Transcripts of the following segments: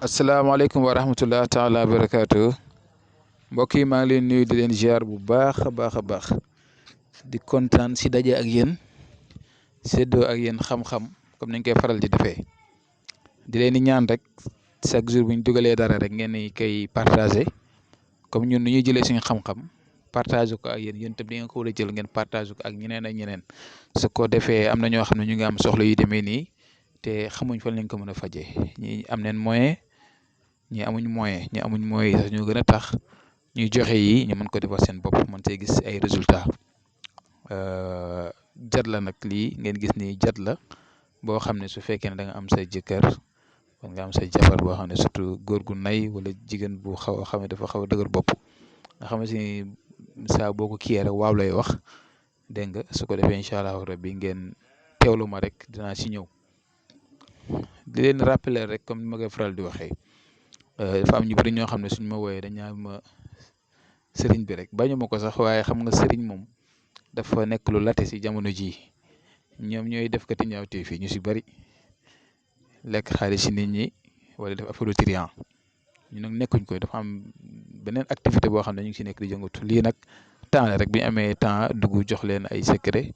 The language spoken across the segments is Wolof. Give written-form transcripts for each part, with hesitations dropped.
asalaamaaleykum wa rahmatullah taala wa barakaatu mbokk yi maa ngi leen nuyu di leen ziar bu baax a baax di kontaan si daje ak yéen séddoo ak yéen xam-xam comme nañ koy faral di defee di leen di ñaan rek chaque jour bu ñu dugalee dara rek ngeen ni koy partagé comme ñun nu ñuy jëlee suñu xam-xam partagé ko ak yéen tam di ngeen ko war a jël ngeen partagé ko ak ñeneen ak ñeneen su ko defee am na ñoo xam ne ñu ngi am soxla yu demee nii te xamuñ fan lañ ko mën a fajee ñi am neen moyen. ñi amuñ moyen yi sax ñoo gën a tax ñuy joxe yi ñu mën ko defal seen bopp mën see gis ay résultats jat la nag lii ngeen gis ni jat la boo xam ne su fekkee ne da nga am say jëkkër wala nga am say jabar boo xam ne surtout góor gu nay wala jigéen bu xaw a xam ne dafa xaw a dëgër bopp nga xam ne si saa boo ko kiyee rek waaw lay wax dégg nga su ko defee incha allah rabbi ngeen teewlu ma rek dinaa si ñëw di leen rappeler rek comme ni ma koy faral di waxee. dafa am ñu bëri ñoo xam ne suñ ma wooyee dañ ñaan ma sëriñ bi rek bañu ma ko sax waaye xam nga sëriñ moom dafa nekk lu late si jamono jii ñoom ñooy def kati ñaawtee fii ñu si bëri lekk xaalis si nit ñi wala def affaire trian ñu nag nekkuñ ko dafa am beneen activité boo xam ne ñu ngi si nekk di jëngatu lii nag temps la rek bi ñu amee temps dugg jox leen ay secret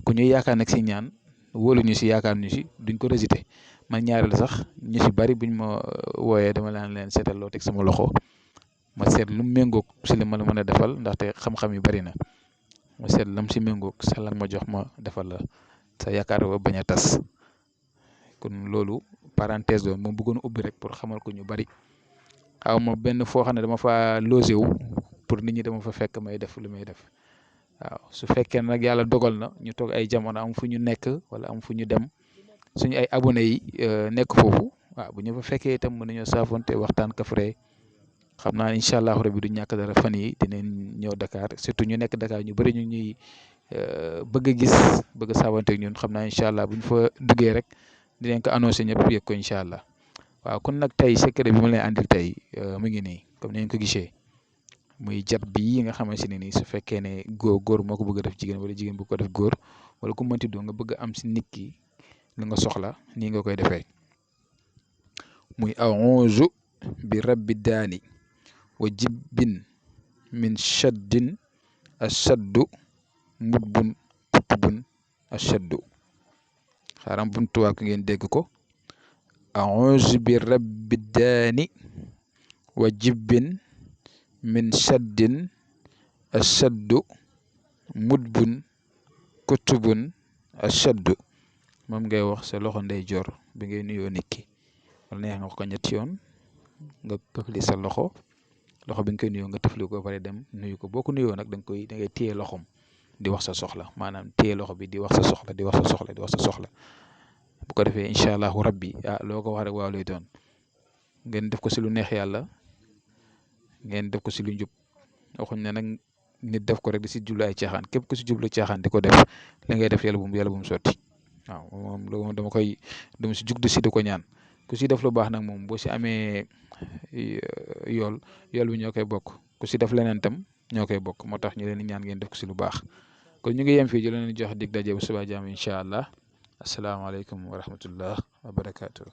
ku ñuy yaakaar nag si ñaan wóolu ñu si yaakaar ñu si duñ ko résister man ñaareel sax ñu si bari buñ ma wooyee dama leen seetal loo teg sama loxo ma seet lu mu méngoog si li ma la mën a defal ndaxte xam-xam yu bari na ma seet lam si méngoog sa lan ma jox ma defal la sa yaakaar ba bañ a tas kon loolu parenthèse doon moom bëggoon ubbi rek pour xamal ko ñu bari xaw ma benn foo xam ne dama fa logé wu pour nit ñi dama fa fekk may def lu may def waaw su fekkee nag yàlla dogal na ñu toog ay jamono am fu ñu nekk wala am fu ñu dem. suñu ay abonné yi nekk foofu waaw bu ñu fa fekkee itam mën nañoo saafonte waxtaan kafre xam naa incha allah rabi du ñàkk dara fan yi dinañ ñëw Dakar surtout ñu nekk Dakar ñu bëri ñu ñuy bëgg a gis bëgg a saafonte ak ñun xam naa incha allah bu ñu fa duggee rek dinañ ko annoncé ñëpp yëg ko incha allah waaw kon nag tey secret bi ma lay andil tey mu ngi nii comme ni ngeen ko gisee muy jat bii nga xamante ne nii su fekkee ne góor moo ko bëgg a def jigéen wala jigéen bu ko def góor wala ku mënti doo nga bëgg am si nit ki. li nga soxla nii nga koy defee muy a'uuzu bi rabbi daani wa jibbin min shaddin ashaddu mudbun kutubun ashaddu xaaram buntuwaa ko ngeen dégg ko a'uuzu bi rabbi daani wa jibbin min shaddin ashaddu mudbun kutubun ashaddu moom ngay wax sa loxo ndeyjoor bi ngay nuyoo nit ki wala neex nga wax ko ñetti yoon nga tëfli sa loxo bi nga koy nuyoo nga tëfli ko ba pare dem nuyu ko boo ko nuyoo nag da ngay téye loxom di wax sa soxla maanaam téye loxo bi di wax sa soxla di wax sa soxla bu ko defee incha allahu rabbi loo ko wax rek waaw lay doon ngeen def ko si lu neex yàlla ngeen def ko si lu njub waxuñ ne nag nit def ko rek di si jublu ay caaxaan képp ku si jublu caaxaan di ko def li ngay def yàlla bu mu sotti. waaw moom loolu dama si jug si di ko ñaan ku si def lu baax nag moom boo si amee yool bi ñoo koy bokk ku si def leneen tam ñoo koy bokk moo tax ñu leen di ñaan ngeen def ko si lu baax kon ñu ngi yem fii di leen jox dig daje bu subaa jaam incha allah asalaamaaleykum wa rahmatullah wa barakaatu.